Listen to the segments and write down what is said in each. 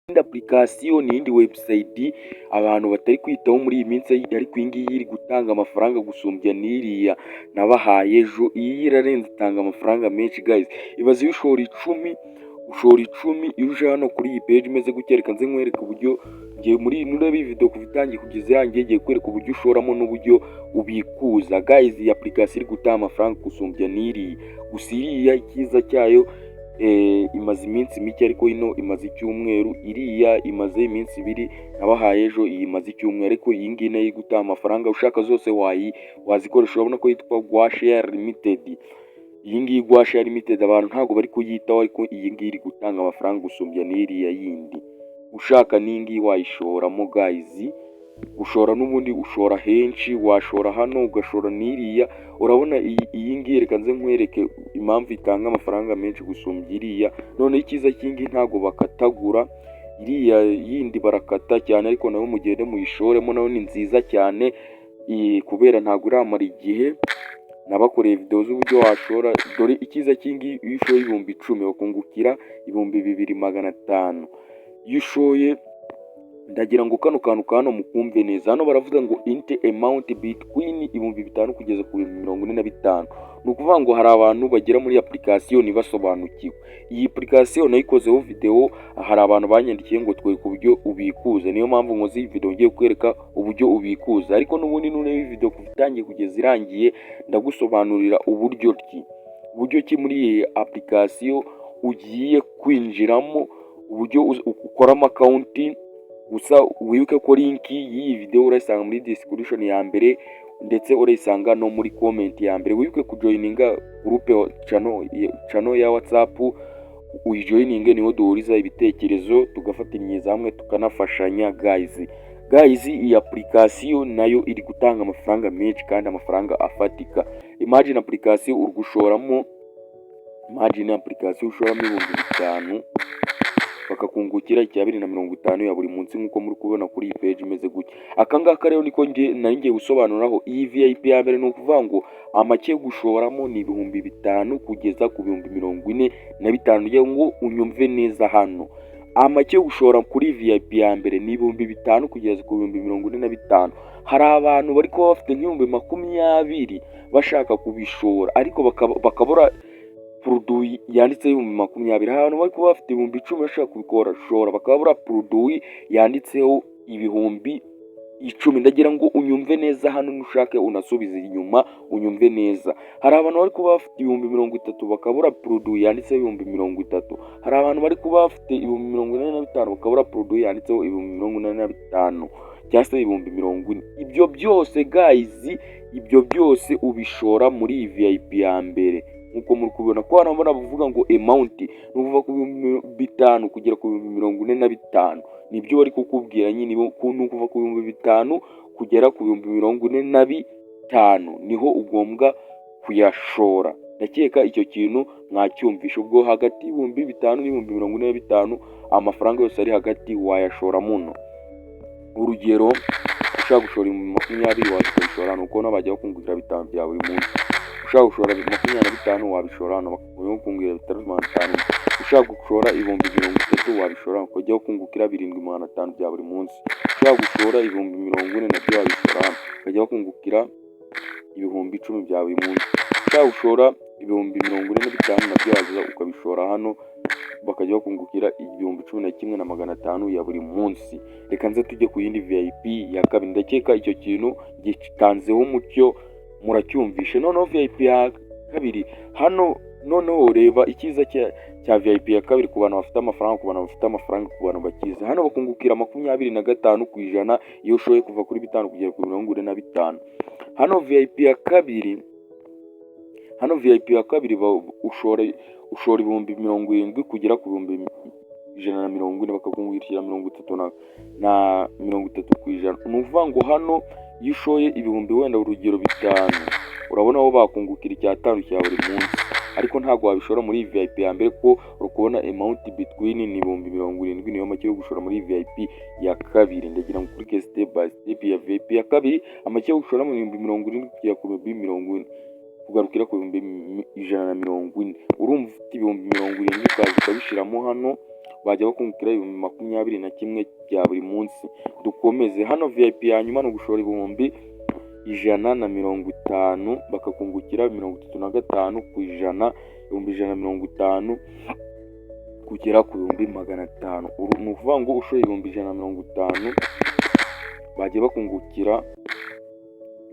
Iyindi application, ni iyindi website abantu batari kwitaho muri iyi minsi, ariko iyi ngiyi iri gutanga amafaranga gusumbya n'iriya nabahaye ejo. Iyi irarenze, itanga amafaranga menshi, guys. Ibaze iyo ushora 10, ushora 10. Iyo uje hano kuri iyi page imeze gutya, reka nze nkwereke uburyo ngiye muri nureba iyi video kuva itangiye kugeza irangiye, ngiye kwereka uburyo ushoramo n'uburyo ubikuza. Guys, iyi application iri gutanga amafaranga gusumbya n'iriya. Gusa iriya icyiza cyayo imaze iminsi mike, ariko ino imaze icyumweru. Iriya imaze iminsi 2 nabahaye ejo, iyi imaze icyumweru, ariko iyi ngiyi nayo iri gutanga amafaranga. Ushaka zose wazikoresha. Urabona ko yitwa Gwashare Limited. Iyi ngiyi Gwashare Limited abantu ntabwo bari kuyitaho, ariko iyi ngiyi iri gutanga amafaranga gusumbya n'iriya yindi. Ushaka n'iyi ngiyi wayishoramo, guys. Gushora n'ubundi ushora henshi, washora hano, ugashora n'iriya. Urabona iyi ngiyi, reka nze nkwereke impamvu itanga amafaranga menshi gusumbya iriya. Noneho icyiza cy'iyi ngiyi, ntabwo bakatagura. Iriya yindi barakata cyane, ariko nayo mugende muyishoremo, nayo ni nziza cyane, kubera ntabwo iramara igihe. Nabakoreye video z'uburyo washora. Dore icyiza cy'iyi ngiyi: iyo ushoye 10,000 bakungukira 2500. Iyo ushoye, ndagira ngo kano kantu ka hano mukumve neza. Hano baravuga ngo enter amount between 5000 kugeza ku 45,000. Ni ukuvuga ngo hari abantu bagera muri application ntibasobanukiwe. Iyi application nayikozeho video, hari abantu banyandikiye ngo twereke uburyo ubikuza. Niyo mpamvu nkoze iyi video, ngiye kwereka uburyo ubikuza. Ariko n'ubundi nureba iyi video kuva itangiye kugeza irangiye, ndagusobanurira uburyo ki muri iyi application ugiye kwinjiramo, uburyo ukoramo account. Gusa wibuke ko link y'iyi video urayisanga muri description ya mbere, ndetse urayisanga no muri comment ya mbere. Wibuke kujoininga group channel ya WhatsApp, uyijoininge, niho duhuriza ibitekerezo, tugafatanyiriza hamwe, tukanafashanya, guys. Guys, iyi application nayo iri gutanga amafaranga menshi kandi amafaranga afatika. Imagine application uri gushoramo, imagine application ushoramo 5000 bakakungukira 250 ya buri munsi, nk'uko muri kubibona kuri iyi page imeze gutya. Aka ngaka rero niko nge nari ngiye gusobanuraho. Iyi VIP ya mbere, ni ukuvuga ngo amake yo gushoramo ni 5000 kugeza ku 45,000. Kugira ngo unyumve neza hano, amake yo gushora kuri VIP ya mbere ni 5000 kugeza ku 45,000. Hari abantu bari kuba bafite nk'20,000 bashaka kubishora, ariko bakabura produit yanditseho 20,000. Hari abantu bari kuba bafite 10,000 bashaka kubishora, bakabura produit yanditseho 10,000. Ndagira ngo unyumve neza hano, nushake unasubize inyuma unyumve neza. Hari abantu bari kuba bafite 30,000 bakabura produit yanditseho 30,000. Hari abantu bari kuba bafite 45,000 bakabura produit yanditseho 45,000 cyangwa se 40,000. Ibyo byose, guys, ibyo byose ubishora muri iyi VIP ya mbere, nk'uko muri kubibona ko hano mbona bavuga ngo amount ni ukuva ku 5000 kugera ku 45,000. Nibyo bari kukubwira nyine, ni ukuva ku 5000 kugera ku 45,000 niho ugomba kuyashora. Ndakeka icyo kintu mwacyumvisha. Ubwo hagati y'ibihumbi 5 n'ibihumbi 45, amafaranga yose ari hagati wayashora muno. Urugero, ushaka gushora 20,000 waza ukabishora hano, kuko bajya bakungukira 5 bya buri munsi. Ushaka gushora 25 wabishora hano, bakakungukira 6,500. Ushaka gushora 30,000 wabishora, bakajya bakungukira 7,500 bya buri munsi. Ushaka gushora 40,000 nabyo wabishora hano, bakajya bakungukira 10,000 bya buri munsi. Ushaka gushora 45,000 nabyo waza ukabishora hano, bakajya bakungukira 11,500 ya buri munsi. Reka nze tujye ku yindi VIP ya kabiri. Ndakeka icyo kintu gitanzeho umucyo, muracyumvishe. Noneho VIP ya kabiri hano, noneho reba icyiza cya VIP ya kabiri ku bantu bafite amafaranga, ku bantu bafite amafaranga, ku bantu bakize. Hano bakungukira 25% iyo ushoboye kuva kuri 5 kugera ku 45. Hano VIP ya kabiri, hano VIP ya kabiri ushora 70,000 kugera ku 140,000, bakakungukira 30 na 30%. Ni ukuvuga ngo hano iyo ushoye ibihumbi wenda urugero 5, urabona aho bakungukira 5 cya buri munsi. Ariko ntabwo wabishora muri VIP ya mbere, kuko uri kubona amount between ni 70,000, niyo make yo gushora muri VIP ya kabiri. Ndagira ngo ukurike step by step. Ya VIP ya kabiri, amake yo gushora mu 70,000 kugera ku 40,000, kugarukira ku 140,000. Urumva ufite 70,000 ukaza ukabishyiramo hano. Bajya bakungukira 21,000 bya buri munsi. Dukomeze hano, VIP ya nyuma ni ugushora 150,000, bakakungukira 35%, 150,000 kugera ku 500,000. Ni ukuvuga ngo ushoye 150,000, bagiye bakungukira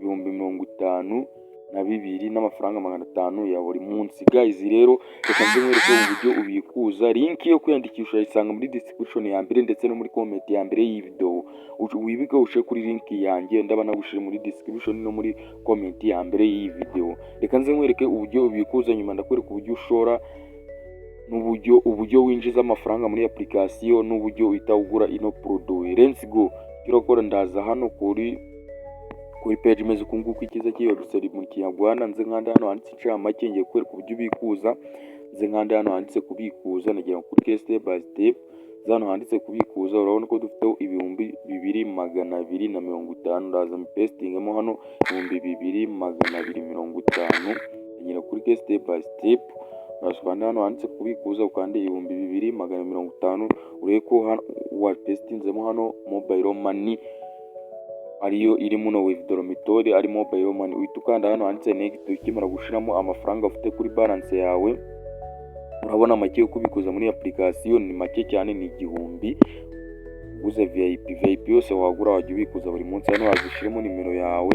52,500 ya buri munsi. Guys, rero reka nze nkwereke uburyo ubikuza. Link yo kwiyandikisha urayisanga muri description ya mbere ndetse no muri comment ya mbere y'iyi video. Wibuke uce kuri link yanjye ndaba nagushije muri description no muri comment ya mbere y'iyi video. Reka nze nkwereke uburyo ubikuza, nyuma ndakwereka uburyo ushora n'uburyo uburyo winjiza amafaranga muri application n'uburyo uhita ugura ino produit. Let's go. Icyo urakora, ndaza hano kuri page imeze uku nguku. Icyiza cy'iyo website, mu Kinyarwanda. Nze nkanda hano handitse incamake. Ngiye kukwereka uburyo ubikuza. Nze nkanda hano handitse kubikuza, nagira ngo kuri step by step. Nze hano handitse kubikuza, urabona ko dufiteho 2,250. Ndaza mpastingemo hano 2,250, ngera kuri step by step. Uraza ukanda hano handitse kubikuza, ukande 2,250, urebe ko wapastinzemo hano mobile money ariyo iri muno withdraw method ari mobile money. Uhita ukanda hano handitse next. Ukimara gushiramo amafaranga ufite kuri balance yawe, urabona make yo kubikuza muri application ni make cyane, ni 1,000. Uguze VIP, VIP yose wagura wajya ubikuza buri munsi. Hano waza ushiremo nimero yawe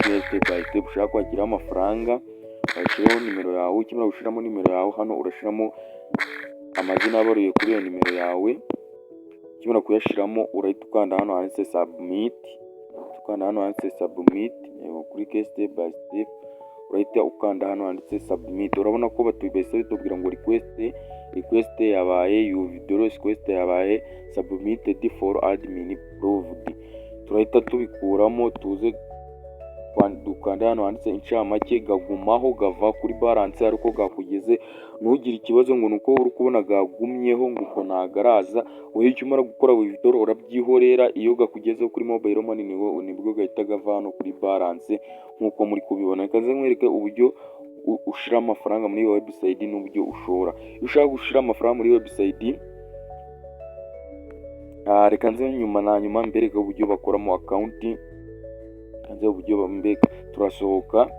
kuri step by step ushaka kwakiraho amafaranga, washyiraho nimero yawe. Ukimara gushiramo nimero yawe, hano urashiramo amazina abaruye kuri iyo nimero yawe. Ukimara kuyashiramo, urahita ukanda hano handitse submit. Ukanda hano handitse submit kuri step by step, urahita ukanda hano handitse submit. Urabona ko batubese bitubwira ngo request yabaye, withdraw request yabaye submitted for admin approved. Turahita tubikuramo, tuze dukanda hano handitse incamake. Gagumaho gava kuri balance ariko gakugeze. Ntugire ikibazo ngo nuko uri kubona gagumyeho ngo uko nagaraza. Wowe icyo umara gukora withdraw urabyihorera, iyo gakugezeho kuri mobile money nibwo gahita gava hano kuri balance nk'uko muri kubibona. Reka nze nkwereke uburyo ushira amafaranga muri iyo website n'uburyo ushora. Iyo ushaka gushira amafaranga muri website, reka nze nyuma na nyuma mbereke uburyo bakoramo account. Nze uburyo mbeka, turasohoka.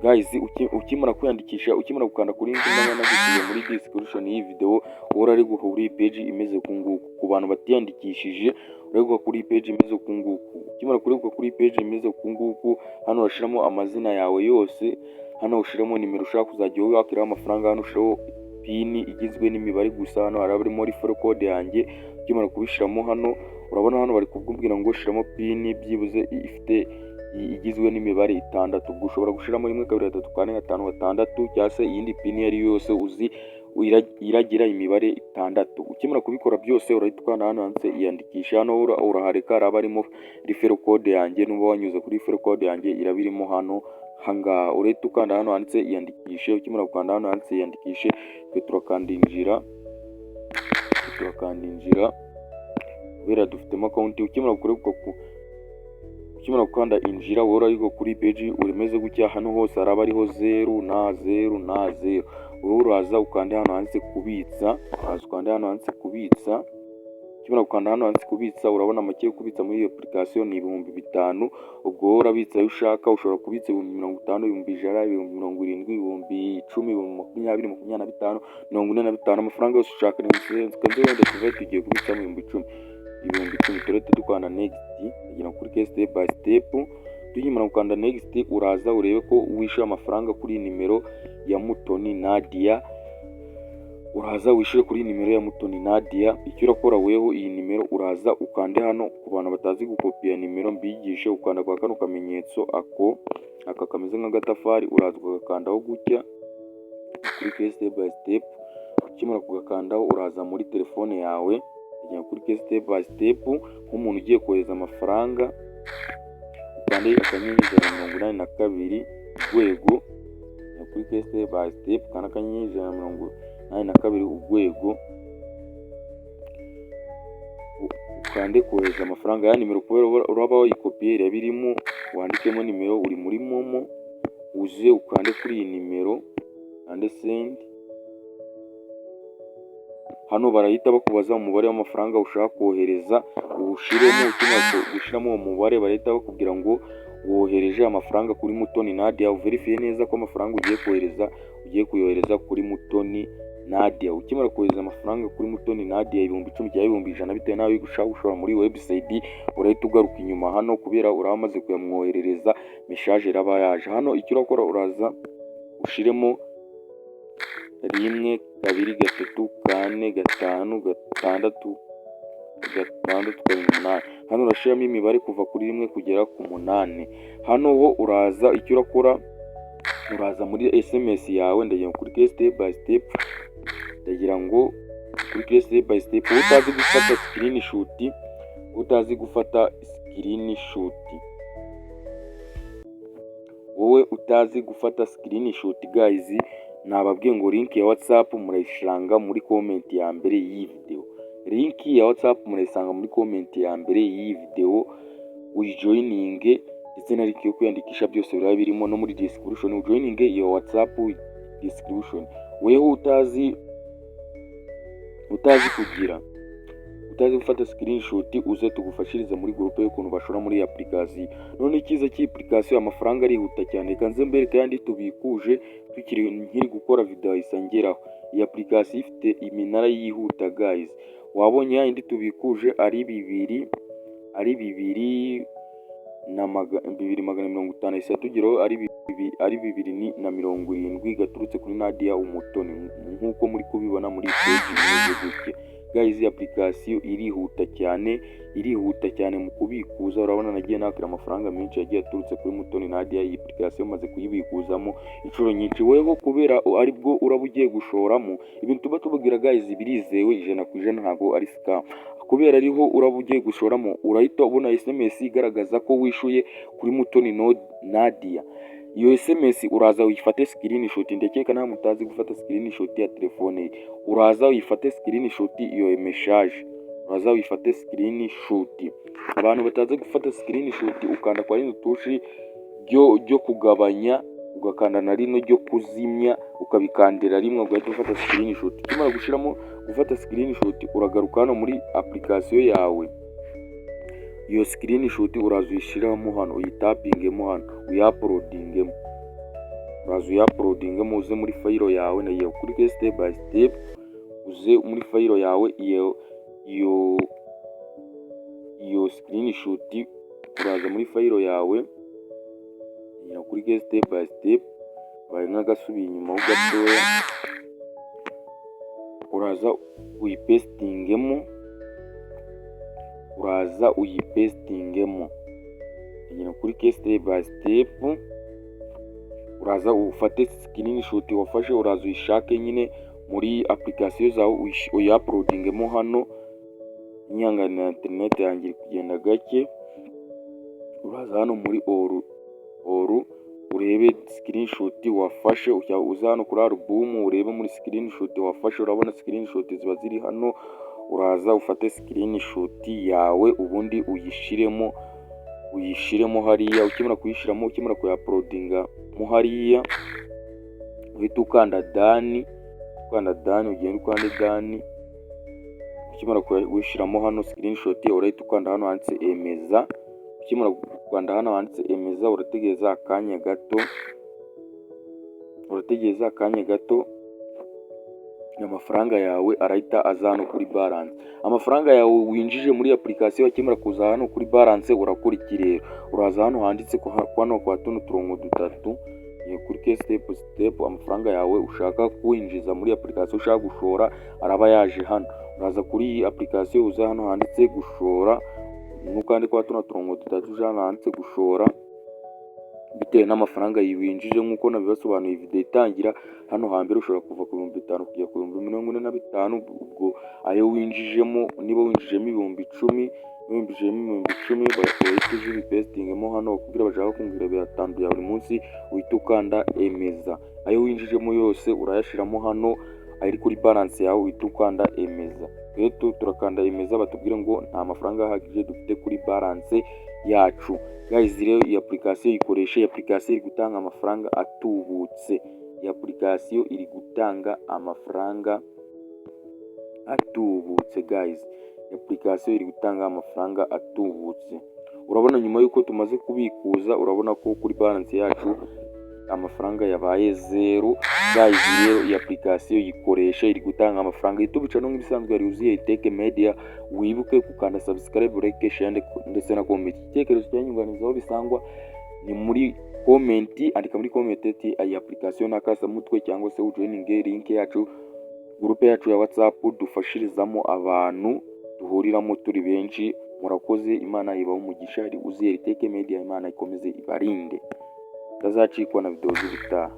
Guys, ukimara kwiyandikisha, ukimara gukanda kuri link ndaba nagusize muri description y'iyi video, urareguka kuri iyi page imeze uku nguku. Ku bantu batiyandikishije, urareguka kuri iyi page imeze uku nguku. Ukimara kureguka kuri iyi page imeze uku nguku, hano urashiramo amazina yawe yose, hano ushiramo nimero ushaka kuzajya wakiraho amafaranga, hano ushiraho PIN igizwe n'imibare gusa, hano haraba harimo referral code yanjye. Ukimara kubishiramo hano, urabona hano bari kukubwira ngo shiramo PIN byibuze ifite igizwe n'imibare itandatu. Ubwo ushobora gushiramo 1, 2, 3, 4, 5, 6, cyangwa se iyindi PIN iyo ari yo yose uzi iragira imibare itandatu. Ukimara kubikora byose, urahita ukanda hano handitse iyandikisha. Hano urahareka, haraba harimo referral code yanjye. Nuba wanyuze kuri referral code yanjye, iraba irimo hano hangaha. Urahita ukanda hano handitse iyandikishe. Ukimara gukanda hano handitse iyandikishe, twe turakanda injira, turakanda injira kubera dufitemo account. Ukimara kureguka ku ukimara gukanda injira, wowe urariko kuri page urimeze gutya. Hano hose haraba hariho zeru na zeru na zeru. Wowe uraza ukanda hano handitse kubitsa, uraza ukanda hano handitse kubitsa. Ukimara gukanda hano handitse kubitsa, urabona make yo kubitsa muri iyo application ni 5,000. Ubwo wowe urabitsa ayo ushaka. Ushobora kubitsa 50,000, 100,000, 70,000, 10,000, 20,000, 25, 45, amafaranga yose ushaka. Ni nze wenda tuve tugiye kubitsamo 10,000, 10,000. Turahita dukanda next kugira ngo kuri step by step. Tukimara gukanda next, uraza urebe ko wishyura amafaranga kuri nimero ya Mutoni Nadia. Uraza wishyure kuri nimero ya Mutoni Nadia. Icyo urakora weho, iyi nimero uraza ukande hano. Ku bantu batazi gukopiya nimero, mbigishe: ukanda kwa kano kamenyetso ako aka kameze nk'agatafari, uraza ugakandaho gutya kuri step by step. Ukimara kugakandaho, uraza muri telefone yawe ukajya kuri step by step nk'umuntu ugiye kohereza amafaranga, ukande *182#. Kuri step by step, ukanda *182#, ukande kohereza amafaranga ya nimero. Kubera uraba wayikopiye, iraba irimo. Wandikemo nimero, uri muri MoMo, uze ukande kuri iyi nimero, ukande send. Hano barahita bakubaza umubare w'amafaranga ushaka kohereza, uwushiremo. Ukimara gushyiramo uwo mubare, barahita bakubwira ngo wohereje amafaranga kuri Mutoni Nadia. Uverifiye neza ko amafaranga ugiye kohereza ugiye kuyohereza kuri Mutoni Nadia. Ukimara kohereza amafaranga kuri Mutoni Nadia, 10,000 cyangwa 100,000, bitewe n'ayo ushaka gushora muri website, urahita ugaruka inyuma hano. Kubera uraba umaze kuyamwoherereza, message iraba yaje hano. Icyo urakora, uraza ushiremo 1, 2, 3, 4, 5, 6, 6, 7, 8. Hano urashiramo imibare kuva kuri 1 kugera ku 8. Hano ho uraza, icyo urakora, uraza muri SMS yawe. Ndagira ngo kuri step by step, ndagira ngo kuri step by step. Utazi gufata screenshot, utazi gufata screenshot, wowe utazi gufata screenshot, guys, nababwiye ngo link ya WhatsApp murayisanga muri comment ya mbere y'iyi video. Link ya WhatsApp murayisanga muri comment ya mbere y'iyi video, uyijoininge, ndetse na link yo kwiyandikisha, byose biraba birimo no muri description. Ujoininge iyo WhatsApp description. Weho utazi gufata screenshot, uze tugufashirize muri groupe y'ukuntu bashora muri iyi application. None icyiza cy'iyi application, amafaranga arihuta cyane. Reka nze mbereke yandi tubikuje tukiri nkiri gukora video, ahise angeraho. Iyi application ifite iminara yihuta, guys. Wabonye yandi tubikuje ari bibiri na 2,250, ahise atugeraho ari 2,070, gaturutse kuri Nadia Umutoni, nk'uko muri kubibona muri iyi page imeze gutya. Guys, iyi application irihuta cyane, irihuta cyane mu kubikuza. Urabona nagiye nakira amafaranga menshi yagiye aturutse kuri Mutoni Nadia. Iyi application maze kuyibikuzamo inshuro nyinshi. Weho kubera aribwo uraba ugiye gushoramo, ibintu tuba tubabwira, guys, birizewe 100%, ntabwo ari scam. Kubera ariho uraba ugiye gushoramo, urahita ubona SMS igaragaza ko wishuye kuri Mutoni Nadia. Iyo SMS uraza uyifate screenshot. Ndakeka nta mutazi gufata screenshot ya telefone ye. Uraza uyifate screenshot iyo message, uraza uyifate screenshot. Abantu batazi gufata screenshot, ukanda kwa rino tushi ryo kugabanya, ugakanda na rino ryo kuzimya, ukabikandira rimwe, ugahita ufata screenshot. Ukimara gushiramo gufata screenshot, uragaruka hano muri application yawe. Iyo screenshot uraza uyishiramo hano, uyitapingemo hano, uyauploadingemo. Uraza uyauploadingemo, uze muri file yawe. Nagiye kuri step by step. Uze muri file yawe, iyo screenshot uraza muri file yawe kuri step by step. Baye nk'agasubiye inyuma ho gatoya, uraza uyipastingemo, uraza uyipastingemo kuri step by step. Uraza ufate screenshot wafashe, uraza uyishake nyine muri application zawe, uyauploadingemo hano. Nyihanganira, internet yanjye iri kugenda gake. Uraza hano muri all, urebe screenshot wafashe. Uza hano kuri album, urebe muri screenshot wafashe. Urabona screenshot ziba ziri hano. Uraza ufate screenshot yawe, ubundi uyishiremo, uyishiremo hariya. Ukimara kuyishiramo, ukimara kuyauploadinga mo hariya, uhita ukanda done. Ukanda done, ugenda ukande done. Ukimara kuyishyiramo hano screenshot, urahita ukanda hano handitse emeza. Ukimara gukanda hano handitse emeza, urategereza akanya gato, urategereza akanya gato, amafaranga yawe arahita aza hano kuri balance. Amafaranga yawe winjije muri application akimara kuza hano kuri balance, urakora iki rero? Uraza hano handitse hano kwa tuno turongo dutatu kuri step step. Amafaranga yawe ushaka kwinjiza muri application, ushaka gushora, araba yaje hano. Uraza kuri iyi application, uza hano handitse gushora, nukandi kwa tuno turongo dutatu, uja hano handitse gushora bitewe n'amafaranga winjije. Nk'uko nabibasobanuriye video itangira, hano hambere ushobora kuva ku 5000 kugera ku 45,000. Ubwo ayo winjijemo, niba winjijemo 10,000, winjijemo 10,000, bahita uza ubipastingemo hano, bakubwira bashaka kungura 500 bya buri munsi, uhita ukanda emeza. Ayo winjijemo yose urayashiramo hano, ari kuri balance yawe, uhita ukanda emeza. Rero turakanda emeza, batubwire ngo nta mafaranga ahagije dufite kuri balance yacu. Guys, rero iyi application ikoreshe. Iyi application iri gutanga amafaranga atubutse. Iyi application iri gutanga amafaranga atubutse. Guys, application iri gutanga amafaranga atubutse. Urabona nyuma y'uko tumaze kubikuza, urabona ko kuri balance yacu amafaranga yabaye zero. Guys, rero iyi application yikoresha, iri gutanga amafaranga. YouTube channel nk'ibisanzwe yari yuzuye Tech Media. Wibuke gukanda subscribe, like, share ndetse na comment. Igitekerezo cyanyunganizi aho bisangwa ni muri comment. Andika muri comment ati iyi application n'akasamutwe, cyangwa se ujoininge link yacu, groupe yacu ya WhatsApp dufashirizamo abantu, duhuriramo turi benshi. Murakoze, Imana ibahe umugisha. Uziyeri Tech Media, Imana ikomeze ibarinde. Utazacikwa na video z'ubutaha.